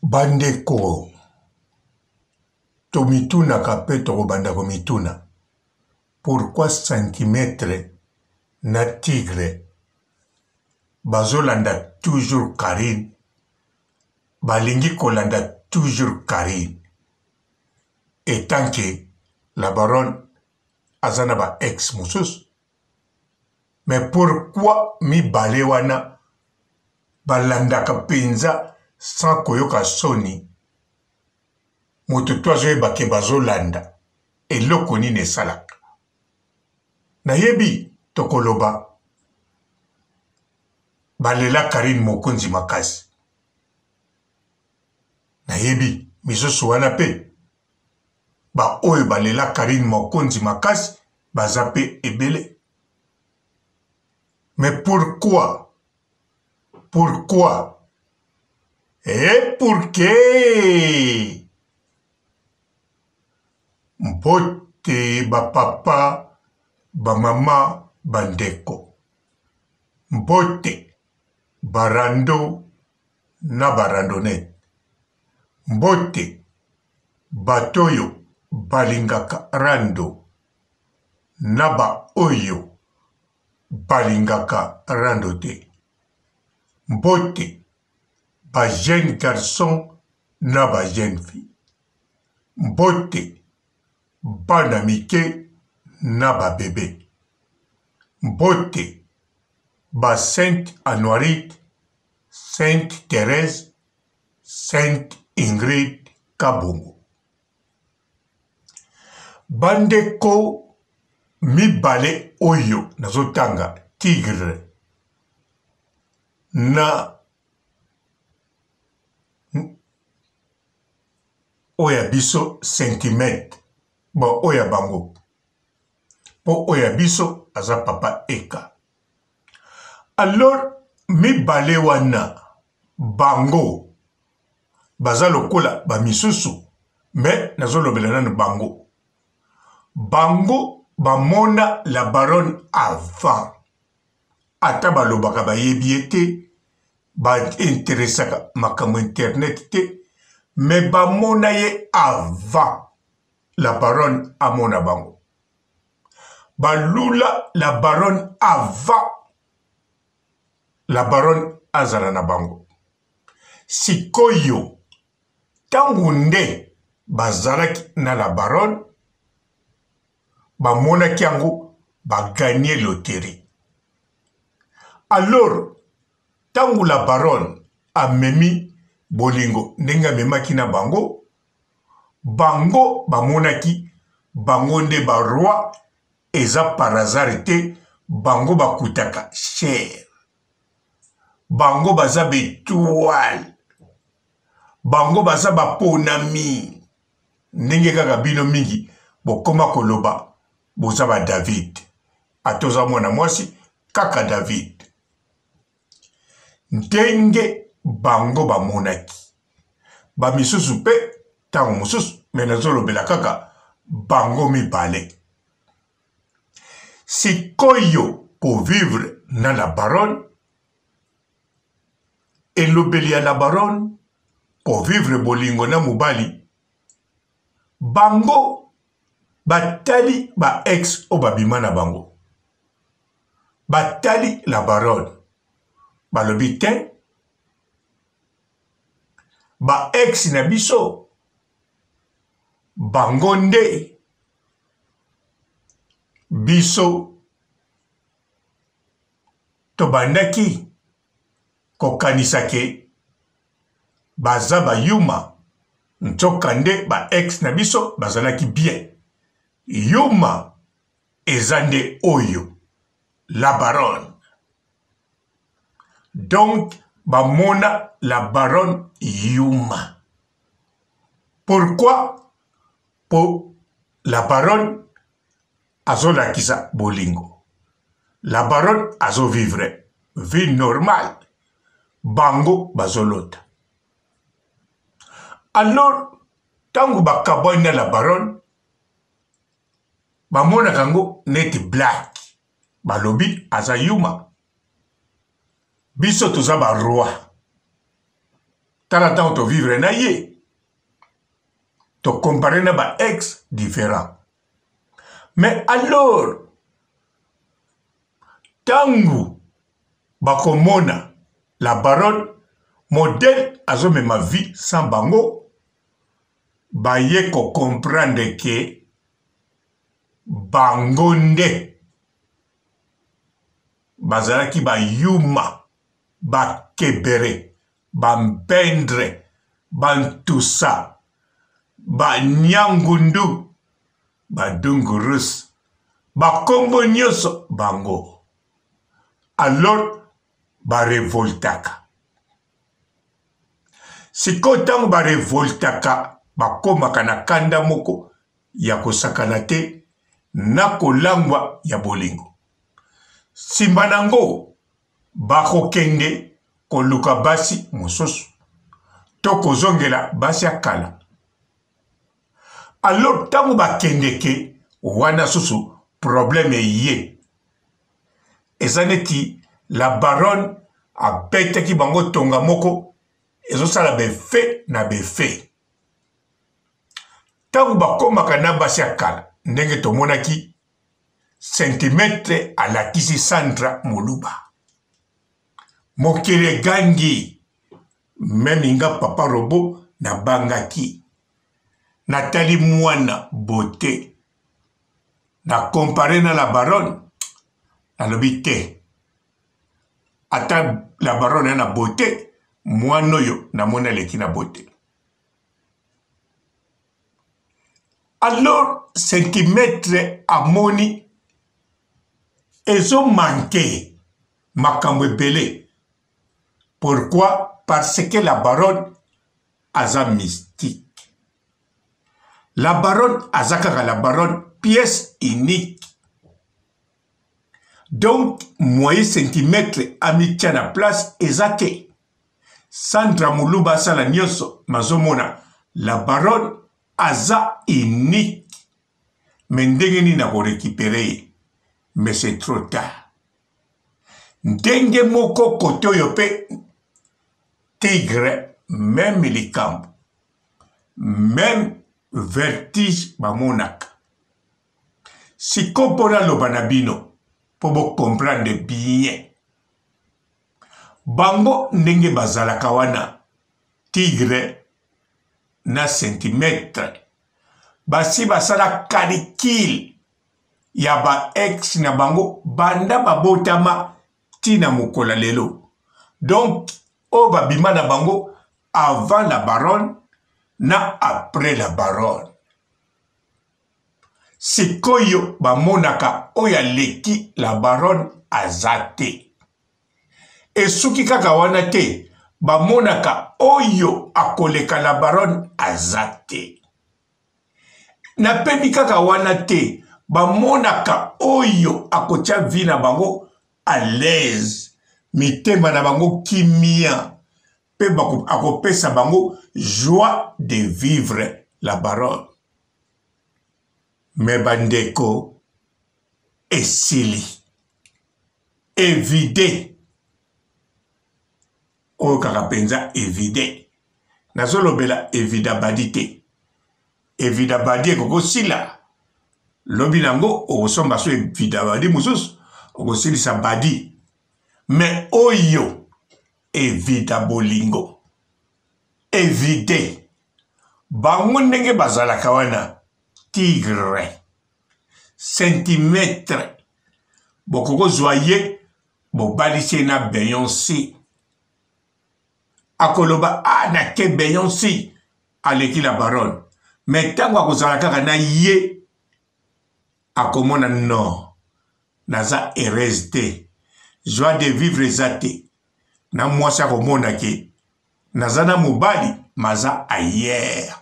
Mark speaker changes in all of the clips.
Speaker 1: Bandeko, tomitunaka mpe tokobanda komituna pourquoi centimetre na tigre bazolanda toujours Carine, balingi kolanda toujours Carine etant que la baronne aza na ba ex mosusu. Mais pourquoi mibale wana balandaka mpenza sans koyoka soni? Moto to azoyeba ke bazolanda eloko nini esalaka. Nayebi tokoloba balela Carine Mokonzi makasi. Nayebi misusu wana mpe ba oyo balela Carine Mokonzi makasi baza pe ebele. Mais pourquoi? Pourquoi? Et pourquoi? Mbote ba papa, ba mama, ba ndeko. Mbote ba rando na ba randonnette. Mbote bato oyo balingaka rando na ba oyo balingaka rando te. Mbote ba jeunes garçons na ba jeunes filles. Mbote bana mike na ba bebe. Mbote ba Sainte Anuarite, Sainte Therèse, Sainte Ingrid Kabongo. Bandeko mibale oyo nazotanga Tigre na oyo ya biso centimètre bon oyo ya bango mpo oyo ya biso aza papa eka alors mibale wana bango baza lokola ba misusu mais nazolobela nanu bango bango bamona la baronne avant ata balobaka bayebi ye te ba interesaka makambo internet te mais bamona ye avant la baronne amona bango balula la baronne avant la baronne azala na bango sikoyo ntango nde bazalaki na la baronne bamonaki yango baganye loterie alors ntango la baronne amemi bolingo ndenge amemaki na bango bango bamonaki bango nde ba roi eza par hasard te bango bakutaka cher bango baza ba etoile bango baza baponami ndenge kaka bino mingi bokoma koloba boza ba David ata oza mwana mwasi kaka David ndenge bango bamonaki bamisusu mpe ntango mosusu me nazolobela kaka bango mibale sikoyo kovivre na la baronne elobeli ya la baronne kovivre bolingo na mobali bango batali ba ex oyo babima na bango batali la baronne balobi te ba ex na biso bango nde biso tobandaki kokanisa ke baza ba yuma nzoka nde ba ex na biso bazalaki bien yuma eza nde oyo la baronne donc bamona la baronne yuma pourquoi po la baronne azolakisa bolingo la baronne azo vivre vie normale bango bazolota alors ntango bakabwani na la baronne bamonaka yango neti black balobi aza yuma biso toza ba roi. Tala ntango tovivre na ye, tocompare na ba ex différent. Mais alors ntango bakomona la baronne modèle azomema vie sans bango, baye ko comprendre ke bango nde bazalaki ba yuma, ba kebere, ba mpendre, ba ntusa, ba nyangundu, ba dungurus, ba kombo nyoso bango. Alors ba revoltaka. Sikoyo ntango ba revoltaka, bakomaka na kanda moko ya kosakana te na kolangwa ya bolingo. Nsima na yango, bakokende koluka basi mosusu to kozongela basi ya kala. Alors ntango bakendeke wana susu problème eye. Eza neti la baronne abetaki bango tonga moko ezosala befe na befe. Ntango bakomaka na basi ya kala, ndenge tomonaki centimetre alakisi Sandra Moluba. Mokili egangi, meme nga papa robot nabangaki. Natali mwana beaute, na compare na la baronne, nalobi te. Ata la baronne ya na beaute, mwana oyo namoni aleki na beaute. Alors centimetre amoni ezo manque makambo ebele. Pourquoi? Parce que la baronne aza mystique. La baronne aza kaka la baronne, pièce unique. Donc moyen centimetre amitia na place eza te. Sandra Muluba asala nionso nazomona la baronne aza unique mais ndenge nini nako recuperer ye mais c'est trop tard. Ndenge moko kote oyo pe tigre meme likambo meme vertige bamonaka. Sikoyo mpo naloba na bino mpo bo comprendre bien Bango ndenge bazalaka wana tigre na centimetre basi basala calicule ya ba ex na bango banda babotama ti na mokolo ya lelo. Donc oyo babima na bango avant la baronne na après la baronne. Sikoyo bamonaka oyo aleki la baronne aza te. Esuki kaka wana te, bamonaka oyo akoleka la baronne aza te. Napemi kaka wana te, bamonaka oyo akotia vie na bango à l'aise, mitema na bango kimia, mpe akopesa bango joie de vivre la baronne. Mais bandeko, esili. Evide. Oyo kaka mpenza evide. Nazolobela evida badi te. Evida badi ekoki kosila. Lobi nango okosomba so evida badi mosusu, okosilisa badi. Mais oyo evida bolingo. Evide. Bango ndenge bazalaka wana tigre centimetre bokoki kozwa ye bobalisi ye na Beyonce akoloba ah nake Beyonce aleki la baronne mais ntango akozala kaka na ye akomona non naza heureuse te joie de vivre eza te na mwasi akomona ke naza na mobali maza ailleurs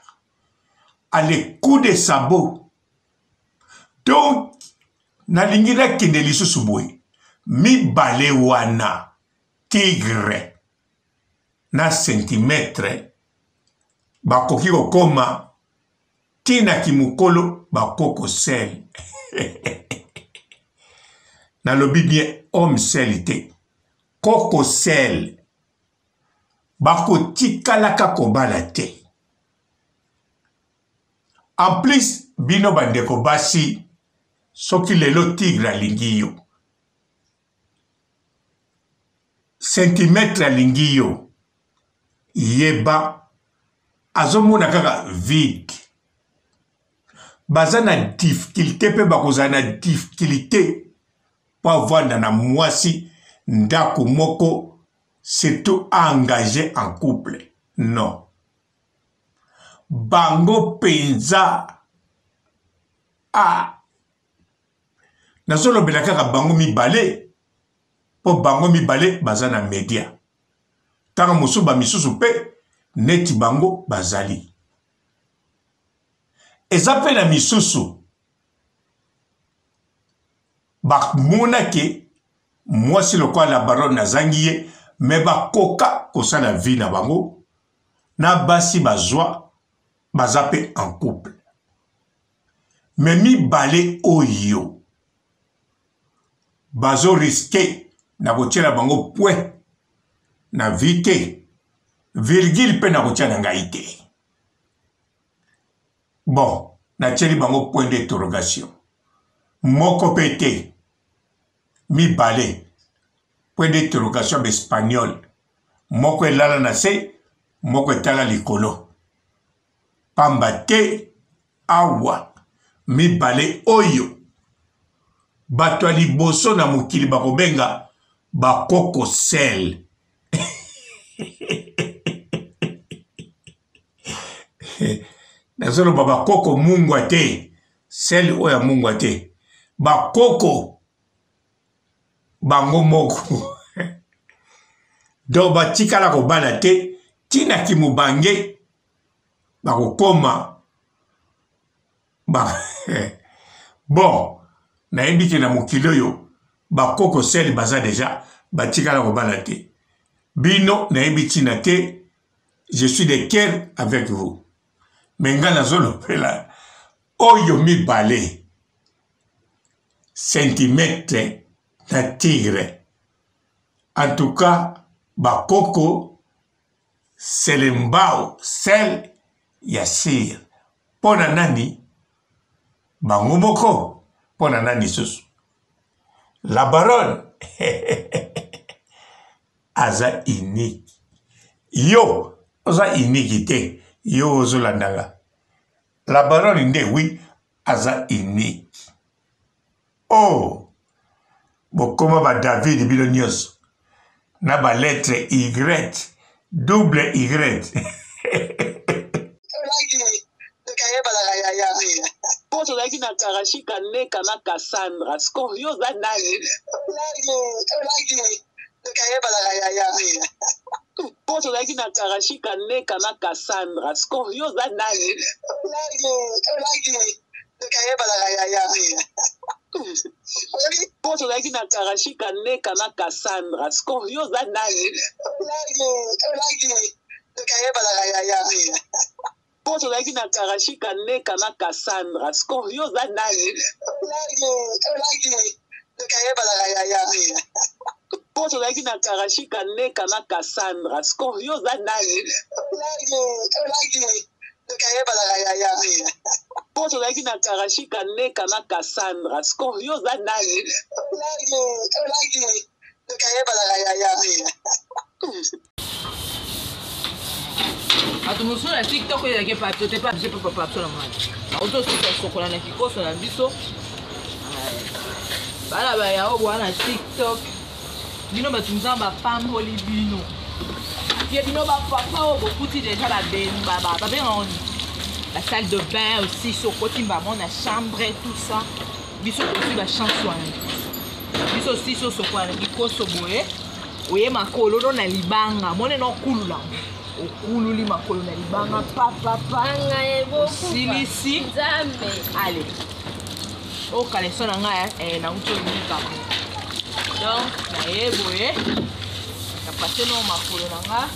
Speaker 1: ale coup de sabot donc nalingi nakende lisusu boye mibale wana tigre na centimetre bakoki kokoma tina kimokolo bakoko sel nalobi bien homme sel te koko sel. Bakotikalaka kobala te. En plus bino bandeko basi soki lelo tigre alingi yo centimetre alingi yo yeba azomona kaka vide baza na difficulté mpe bakozala na difficulté mpo avanda na mwasi ndako moko surtout engagé en couple non bango mpenza ah nazolobela kaka bango mibale mpo bango mibale baza na media ntango mosusu bamisusu mpe neti bango bazali eza mpe na misusu bamona ke mwasi lokola la baronne azangi ye me bakoka kosala vie na bango na basi bazwa baza mpe en couple me mibale oyo bazo riske na kotiela bango point na vie te virgule mpe na kotia na ngai te bon natieli bango point d'interrogation moko mpe te mibale point d'interrogation ya baespagnol moko elala na se moko etala likolo pamba te awa mibale oyo bato ya liboso na mokili bakobenga bakoko sel nazoloba bakoko mungwa te sel oyo ya mungwa te bakoko bango moko donc batikala kobala te ntina kimobange bakokoma ba bon nayebi ke na mokili oyo bakoko sel baza deja batikala kobala te bino nayebi ntina te je suis de cœur avec vous me ngai nazolobela oyo mibale centimetre na tigre en tout cas bakoko selembao sel ya sir mpo na nani bango moko mpo na nani susu la baronne aza unique yo oza unique te yo ozolanda nga la baronne nde wi aza unique oh bokoma ba david bino nyonso na ba lettre y double y
Speaker 2: Po tozalaki na Karashika Neka na Cassandra sikoyo yo oza nani? Po tozalaki na Karashika Neka na Cassandra sikoyo yo oza nani? Po tozalaki na Karashika Neka na Cassandra sikoyo yo oza nani? Po tozalaki na Karashika Neka na Cassandra sikoyo yo oza nani? Po tozalaki na Karashika Neka na Cassandra sikoyo yo oza nani? Po tozalaki na Karashika Neka na Cassandra sikoyo yo oza nani?
Speaker 3: Bato mosusu na tiktok oyo ezalaki epa biso te epa biso epa papa biso na mwana auti osuka sokola na kikoso na biso bana bayao bwa na tiktok bino bato nzambe apamboli bino ye bino bapapa oyo bokuti deja babengaka nini la salle de bain aussi so okoti mbamo na chambre tout ça biso tozwi bachance wana biso aussi so osokola na kikoso boye oye makolo no na libanga mone na okulula okululi makolo na libanga papapa osilisi ale oyo kaleso na ngai eh, nauti olika donc naye boye napase no makolo na nga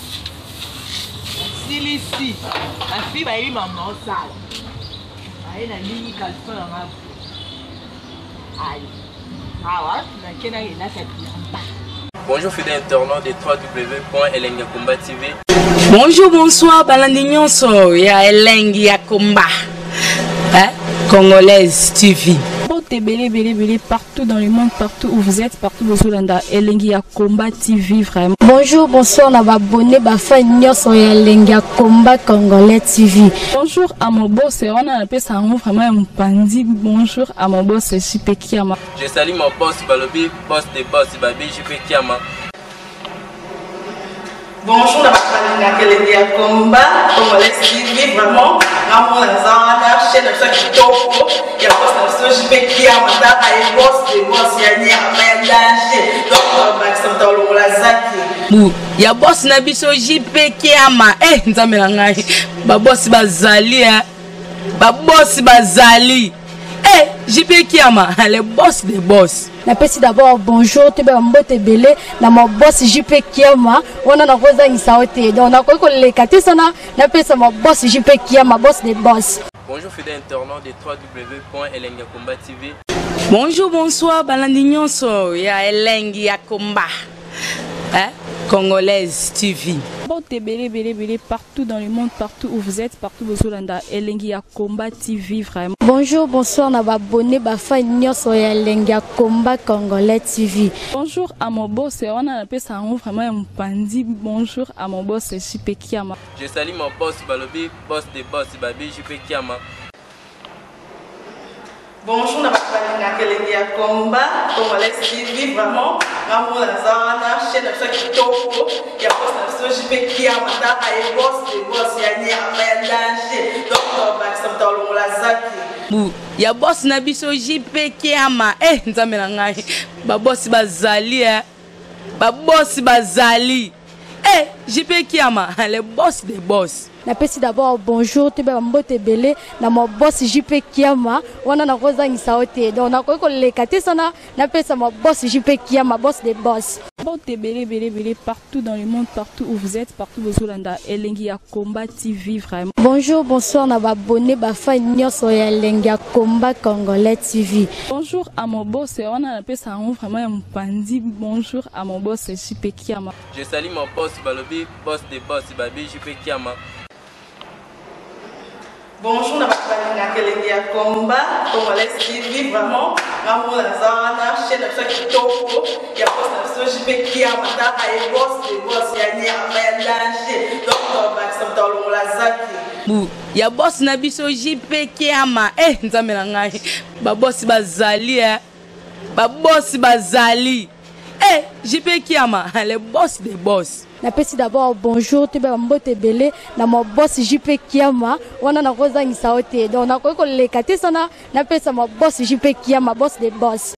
Speaker 3: nasilisi bafi bayebi mama osala aye nalingi kaleso na nga ale awa nake nakelata bilamba.
Speaker 4: Bonjour fidèles internautes de www.elengiyakomba TV.
Speaker 3: Bonjour, bonsoir, balandi nyonso ya Elengi ya Komba. Hein? Congolaise TV.
Speaker 5: Mbote ebele ebele ebele partout dans le monde, partout où vous êtes, partout bozolanda Elengi ya Combat TV vraiment.
Speaker 6: Bonjour, bonsoir na ba abonné ba fan nyonso ya Elengi ya Combat Congolais TV.
Speaker 5: Bonjour à mon boss, wana napesa yango vraiment ya mopanzi. Bonjour à mon boss JP Kiama.
Speaker 4: Je salue mon boss Balobi, boss de boss Babi JP Kiama.
Speaker 7: Bonjour na bato balingaka elengi ya combat congolais TV vraiment ngamona naza wana chaîne na biso ya kitoko ya boss na biso JP Kiama tala ye boss de boss ya nyama ya danger donc bakisa moto alongola zaki
Speaker 3: bu ya boss na biso JP Kiama eh nzambe na ngai ba boss bazali eh ba boss bazali eh JP Kiama le boss de boss.
Speaker 6: Napesi d'abord bonjour toyeba mbote ebele na ma boss JP Kiama wana nakozangisa yo te donc nakoki koleka te sana napesa ma boss JP Kiama boss de boss.
Speaker 4: Bonjour fidèles internautes de www.elengiyakomba TV.
Speaker 3: Bonjour, bonsoir, balandi nyonso ya Elengi ya Komba. Hein? Congolaise TV.
Speaker 5: Mbote ebele ebele ebele partout dans le monde, partout où vous êtes, partout bozolanda Elengi ya Combat TV vraiment.
Speaker 6: Bonjour, bonsoir na ba abonné ba fan nyonso ya Elengi ya Combat Congolais TV.
Speaker 5: Bonjour à mon boss, wana napesa yango vraiment ya mopanzi. Bonjour à mon boss JP Kiama.
Speaker 4: Je salue mon boss Balobi, boss de boss Babi JP Kiama.
Speaker 7: Bonjour na bato balingaka elengi ya combat congolais TV vraiment ngamona naza wana chaîne na biso ya kitoko ya boss na biso JP Kiama tala ye boss de boss ya nyama ya danger donc bakisa moto alongola zaki
Speaker 3: bu ya boss na biso JP Kiama eh nzambe na ngai ba boss bazali eh ba boss bazali eh JP Kiama le boss de boss.
Speaker 6: Napesi d'abord bonjour toyeba mbote ebele na ma boss JP Kiama wana nakozangisa yo te donc nakoki koleka te sana napesa ma boss JP Kiama boss de boss.
Speaker 5: Mbote ebele ebele ebele partout dans le monde, partout où vous êtes, partout bozolanda Elengi ya Combat TV vraiment.
Speaker 6: Bonjour, bonsoir na ba abonné ba fan nyonso ya Elengi ya Combat Congolais TV.
Speaker 5: Bonjour à mon boss, wana napesa yango vraiment ya mopanzi. Bonjour à mon boss JP Kiama.
Speaker 4: Je salue mon boss Balobi, boss de boss Babi JP Kiama.
Speaker 7: Bonjour na bato balingaka elengi ya combat congolais TV vraiment ngamona naza wana chaîne na biso ya kitoko ya boss na biso JP Kiama tala ye boss de boss ya nyama ya danger donc bakisa moto alongola zaki
Speaker 3: bu ya boss na biso JP Kiama eh nzambe na ngai ba boss bazali eh ba boss bazali eh JP Kiama le boss de boss.
Speaker 6: Napesi d'abord bonjour toyeba mbote ebele na ma boss JP Kiama wana nakozangisa yo te donc nakoki koleka te sana napesa ma boss JP Kiama boss de boss.